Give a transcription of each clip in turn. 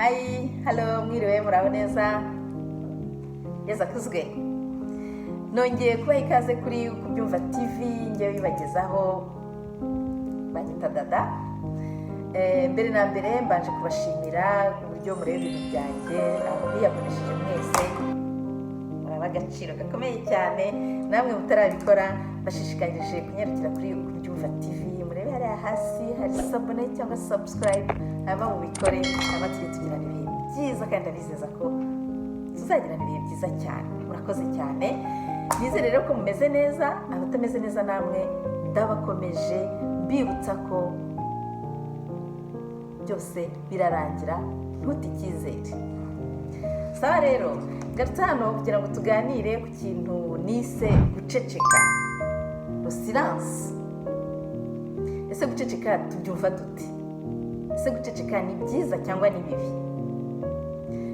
Hi, hello, mwiriwe, muraho neza? Yezu akuzwe. Nongeye kubaha ikaze kuri Kubyumva TV. Njyewe bibagezaho banyita Dada. Mbere na mbere mbanje kubashimira uburyo mureba ibintu byanjye. Abiyakoresheje mwese muraba agaciro gakomeye cyane. Namwe mutarabikora, bashishikarije kunyarukira kuri Kubyumva TV, murebe hariya hasi hari s'abonner cyangwa subscribe, hanyuma mubikore, hanyuma tujye tugirana ibihe byiza, kandi ndabizeza ko tuzagirana ibihe byiza cyane. Murakoze cyane. Nizere rero ko mumeze neza. Abatameze neza namwe ndabakomeje, mbibutsa ko byose birarangira, ntute icyizere. Sawa rero, ngarutse hano kugira ngo tuganire ku kintu nise guceceka, silence. Ese guceceka tubyumva dute? Ese guceceka ni byiza cyangwa ni bibi?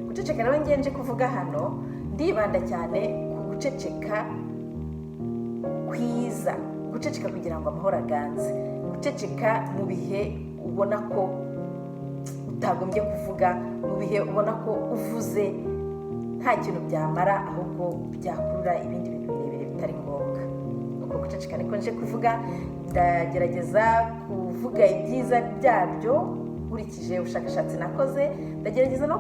Guceceka rero ngenje kuvuga hano, ndibanda cyane ku guceceka kwiza, guceceka kugira ngo amahoro aganze, guceceka mu bihe ubona ko utagombye kuvuga, mu bihe ubona ko uvuze nta kintu byamara, ahubwo byakurura ibindi bintu birebire bitari ngombwa. Uko guceceka niko nje kuvuga. Ndagerageza kuvuga ibyiza byabyo nkurikije ubushakashatsi nakoze. Ndagerageza no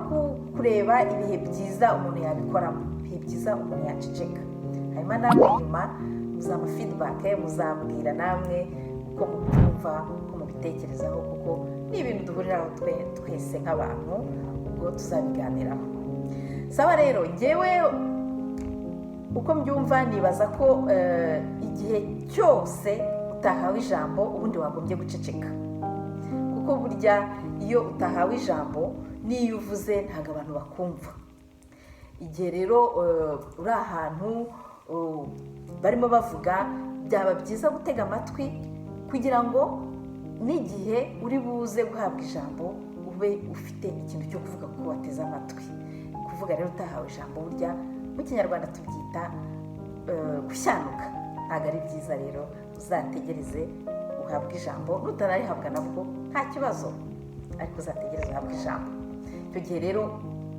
kureba ibihe byiza umuntu yabikoramo, ibihe byiza umuntu yaceceka. Hanyuma namwe nyuma muzampa feedback, muzambwira namwe uko mubyumva, uko mubitekerezaho, kuko ni ibintu duhuriraho twese nk'abantu, ubwo tuzabiganiraho. Sawa rero, ngewe uko mbyumva, nibaza ko igihe cyose utahawe ijambo ubundi wagombye guceceka, kuko burya iyo utahawe ijambo, n'iyo uvuze ntabwo abantu bakumva. Igihe rero uri ahantu barimo bavuga, byaba byiza gutega amatwi kugira ngo n'igihe uri buze guhabwa ijambo ube ufite ikintu cyo kuvuga kuko wateze amatwi. Kuvuga rero utahawe ijambo, burya mu Kinyarwanda tubyita gushyanuka, ntabwo ari byiza. Rero uzategereze uhabwe ijambo. Nutanarihabwa nabwo nta kibazo, ariko uzategereze uhabwe ijambo. Icyo gihe rero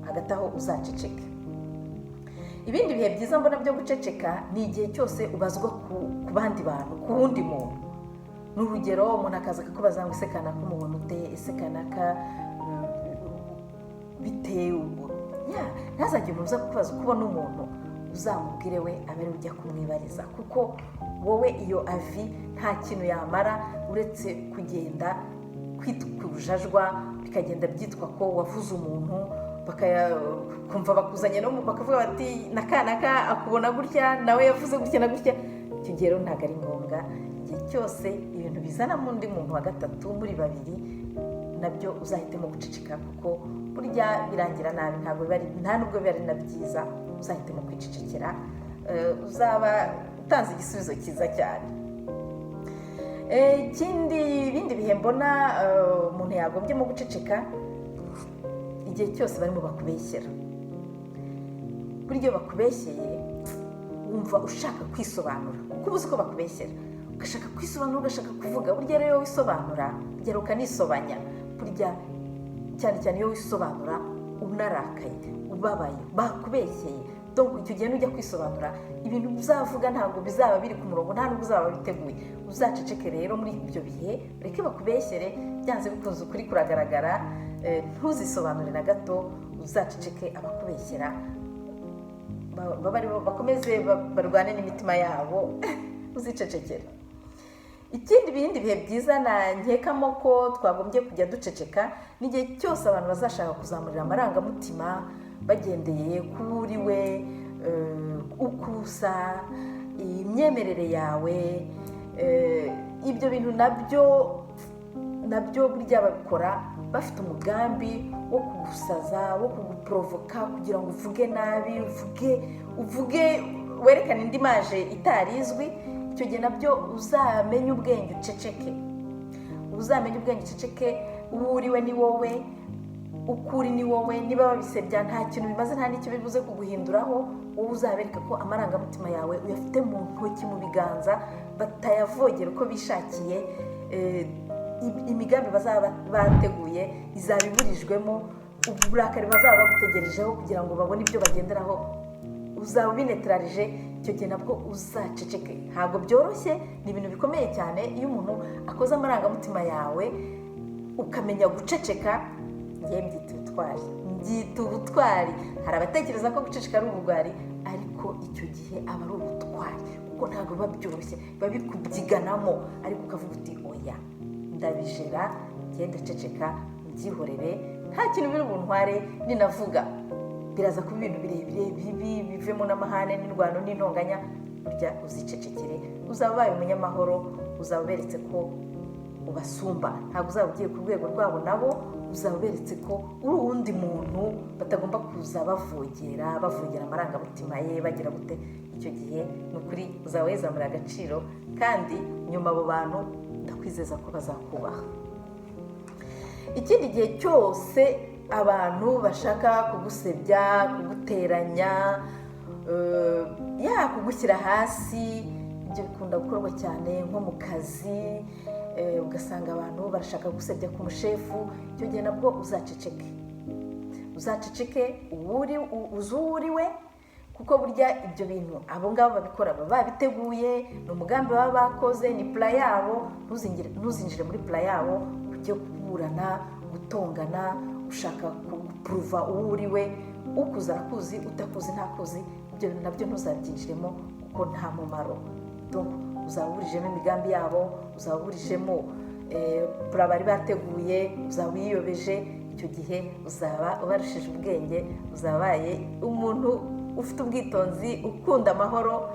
hagati aho uzaceceke. Ibindi bihe byiza mbona byo guceceka ni igihe cyose ubazwa ku bandi bantu, ku wundi muntu. Ni urugero, umuntu akaza akakubaza ngo: "Ese kanaka umubona ute? Ese kanaka bitewe?" Ntazagire umuntu uza kukubaza uko ubona umuntu, uzamubwire we abe ari ujya kumwibariza, kuko wowe iyo avis nta kintu yamara uretse kugenda kwitwa ubujajwa, bikagenda byitwa ko wavuze umuntu, kumva bakuzanye no bakavuga bati: "Na kanaka akubona gutya, nawe yavuze gutya na gutya." Icyo gihe rero ntabwo ari ngombwa. Igihe cyose ibintu bizanamo undi muntu wa gatatu muri babiri, nabyo uzahitemo guceceka, kuko burya birangira nabi, ntabwo biba ari, nta nubwo biba ari na byiza. Uzahitemo kwicecekera, uzaba utanze igisubizo cyiza cyane. Ikindi, ibindi bihe mbona umuntu yagombyemo guceceka, igihe cyose barimo bakubeshyera. Burya iyo bakubeshyeye wumva ushaka kwisobanura, kuko uba uzi ko bakubeshyera, ugashaka kwisobanura, ugashaka kuvuga. Burya rero iyo wisobanura ugera ukanisobanya. Burya cyane cyane iyo wisobanura unarakaye, ubabaye, bakubeshyeye, donc icyo gihe nujya kwisobanura, ibintu uzavuga ntabwo bizaba biri ku murongo, nta nubwo uzaba witeguye. Uzaceceke rero muri ibyo bihe, ureke bakubeshyere. Byanze bikunze ukuri kuragaragara. Ntuzisobanure na gato, uzaceceke. Abakubeshyera bakomeze barwane n'imitima yabo, uzicecekere. Ikindi, ibindi bihe byiza na nkekamo ko twagombye kujya duceceka, n'igihe cyose abantu bazashaka kuzamurira amarangamutima bagendeye kuri we, uko usa, imyemerere yawe. Ibyo bintu nabyo burya babikora bafite umugambi wo kugusaza, wo kuguporovoka kugira ngo uvuge nabi, uvuge werekane indi image itari izwi. Icyo gihe nabyo uzamenye ubwenge uceceke, uzamenye ubwenge uceceke. Uwo uriwe ni wowe, uko uri ni wowe. Niba babisebya nta kintu bimaze, nta n'icyo bibuze kuguhinduraho. Wowe uzabereka ko amarangamutima yawe uyafite mu ntoki, mu biganza, batayavogera uko bishakiye. Imigambi bazaba bateguye izaba iburijwemo. Uburakari bazaba bagutegerejeho kugira ngo babone ibyo bagenderaho, uzaba ubinetralije. Icyo gihe nabwo uzaceceke. Ntabwo byoroshye, ni ibintu bikomeye cyane. Iyo umuntu akoze amarangamutima yawe ukamenya guceceka, ngewe mbyita ubutwari, mbyita ubutwari. Hari abatekereza ko guceceka ari ubugwari, ariko icyo gihe aba ari ubutwari, kuko ntabwo biba byoroshye, biba bikubyiganamo, ariko ukavuga uti: "Oya, ndabijera, ngende ndaceceka, mbyihorere, nta kintu biri buntware. Ninavuga biraza kuba ibintu birebire bibi, bivemo n'amahane n'indwano n'intonganya." Burya uzicecekere, uzaba ubaye umunyamahoro, uzaba uberetse ko ubasumba. Ntabwo uzaba ugiye ku rwego rwabo nabo, uzaba uberetse ko uri uwundi muntu batagomba kuza bavogera, bavogera amarangamutima ye, bagira gute. Icyo gihe ni ukuri uzaba wizamura agaciro, kandi nyuma abo bantu ndakwizeza ko bazakubaha. Ikindi gihe cyose abantu bashaka kugusebya, kuguteranya, ya kugushyira hasi, ibyo bikunda gukorwa cyane nko mu kazi, ugasanga abantu barashaka gusebya ku mushefu. Icyo gihe nabwo uzaceceke, uzaceceke, uzi uwo uri we, kuko burya ibyo bintu abo ngabo babikora baba babiteguye, ni umugambi baba bakoze, ni plan yabo. Ntuzinjire muri plan yabo ujye kuburana, gutongana, ushaka gupuruva uwo uri we. Ukuzi arakuzi, utakuzi ntakuzi. Ibyo bintu nabyo ntuzabyinjiremo kuko nta mumaro. Uzaba uburijemo imigambi yabo, uzaba uburijemo plan bari bateguye, uzaba uyiyobeje. Icyo gihe uzaba ubarushije ubwenge, uzabaye umuntu ufite ubwitonzi, ukunda amahoro,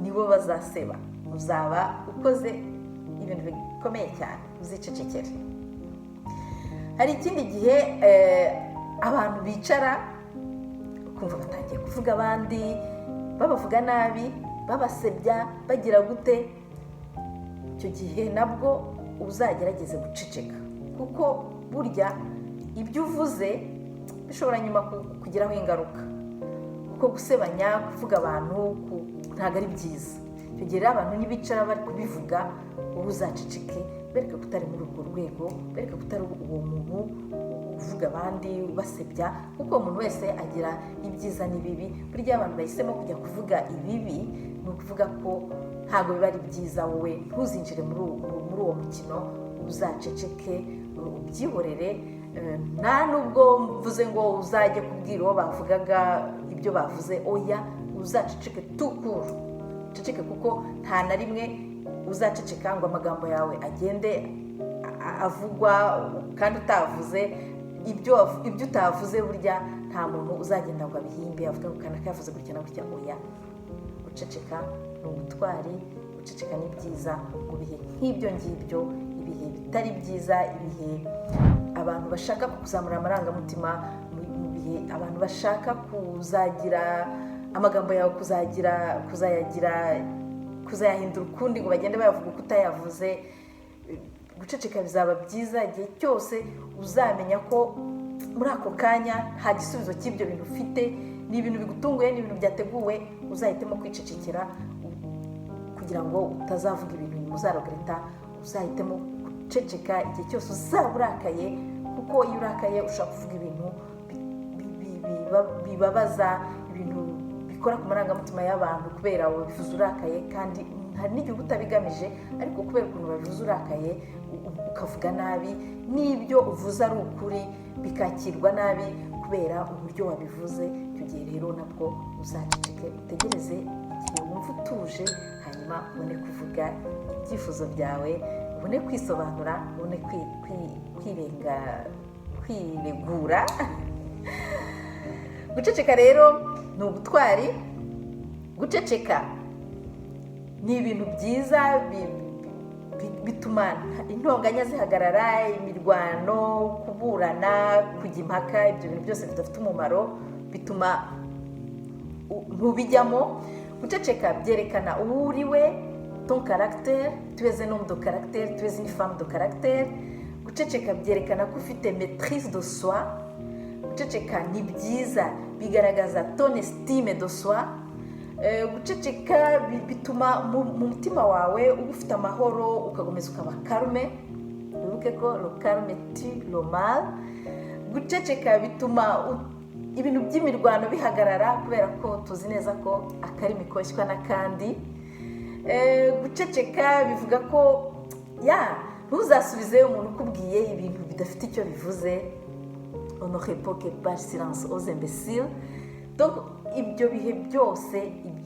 nibo bazaseba. Uzaba ukoze ibintu bikomeye cyane, uzicecekere. Hari ikindi gihe abantu bicara ukumva batangiye kuvuga abandi, babavuga nabi, babasebya, bagira gute. Icyo gihe nabwo uzagerageze guceceka, kuko burya ibyo uvuze bishobora nyuma kugiraho ingaruka, kuko gusebanya, kuvuga abantu ntabwo ari byiza. Icyo gihe rero abantu nibicara bari kubivuga, wowe uzaceceke, bereke ko utari muri urwo rwego, bereke ko utari uwo muntu uvuga abandi ubasebya, kuko uwo muntu wese agira ibyiza n'ibibi. Burya iyo abantu bahisemo kujya kuvuga ibibi, ni ukuvuga ko ntabwo biba ari byiza. Wowe ntuzinjire muri uwo mukino, uzaceceke, ubyihorere. Nta nubwo mvuze ngo uzajye kubwira uwo bavugaga ibyo bavuze, oya, uzaceceke tukuru, uceceke, kuko nta na rimwe uzaceceka ngo amagambo yawe agende avugwa kandi utavuze. Ibyo utavuze burya nta muntu uzagenda ngo abihimbe, avuge ngo kanaka yavuze gutya na gutya, oya. Guceceka ni ubutwari, guceceka ni byiza mu bihe nk'ibyo ngibyo, ibihe bitari byiza, ibihe abantu bashaka kuzamura amarangamutima, mu bihe abantu bashaka kuzagira amagambo yawe kuzagira kuzayagira kuzayahindura ukundi ngo bagende bayavuga uko utayavuze. Guceceka bizaba byiza igihe cyose uzamenya ko muri ako kanya nta gisubizo cy'ibyo bintu ufite, ni ibintu bigutunguye, ni ibintu byateguwe, uzahitemo kwicecekera kugira ngo utazavuga ibintu nyuma uzaregretta. Uzahitemo guceceka igihe cyose uzaba urakaye, kuko iyo urakaye ushobora kuvuga ibintu bibabaza, ibintu bikora ku marangamutima y'abantu, kubera wabivuze urakaye, kandi hari n'igihe uba utabigamije, ariko kubera ukuntu babivuze urakaye ukavuga nabi, n'ibyo uvuze ari ukuri bikakirwa nabi kubera uburyo wabivuze. Icyo gihe rero nabwo uzaceceke, utegereze igihe wumva utuje, hanyuma ubone kuvuga ibyifuzo byawe, ubone kwisobanura, ubone kwirenga, kwiregura. Guceceka rero ni ubutwari, guceceka ni ibintu byiza, bituma intonganya zihagarara, imirwano, kuburana, kujya impaka, ibyo bintu byose bidafite umumaro bituma ntubijyamo. Guceceka byerekana uwo uri we, ton caractère, tu es un homme de caractère, tu es une femme de caractère. Guceceka byerekana ko ufite maîtrise de soi. Guceceka ni byiza, bigaragaza ton estime de soi. Guceceka bituma mu mutima wawe uba ufite amahoro, ugakomeza ukaba calme. Wibuke ko le calme tue le mal. Guceceka bituma ibintu by'imirwano bihagarara, kubera ko tuzi neza ko akarimi koshywa n'akandi. Guceceka bivuga ko ya ntuzasubize umuntu ukubwiye ibintu bidafite icyo bivuze. On ne répond que par silence aux imbéciles. Donc ibyo bihe byose,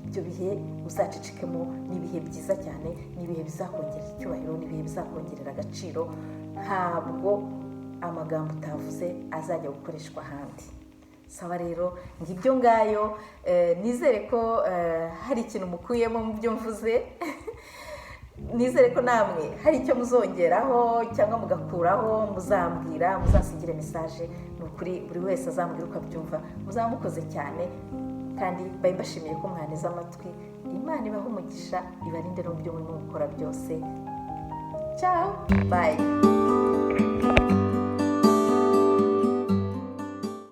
ibyo bihe uzacecekemo, ni ibihe byiza cyane, ni ibihe bizakongerera icyubahiro, ni ibihe bizakongerera agaciro. Ntabwo amagambo utavuze azajya gukoreshwa ahandi. Sawa rero, ngibyo ngayo. Nizere ko hari ikintu mukuyemo mu byo mvuze. Nizere ko namwe hari icyo muzongeraho cyangwa mugakuraho. Muzambwira, muzasigire message. Ni ukuri, buri wese azambwira uko abyumva. Muzaba mukoze cyane, kandi mbaye mbashimiye ko mwanteze amatwi. Imana ibahe umugisha, ibarinde no mu byo murimo gukora byose. Ciao, bye.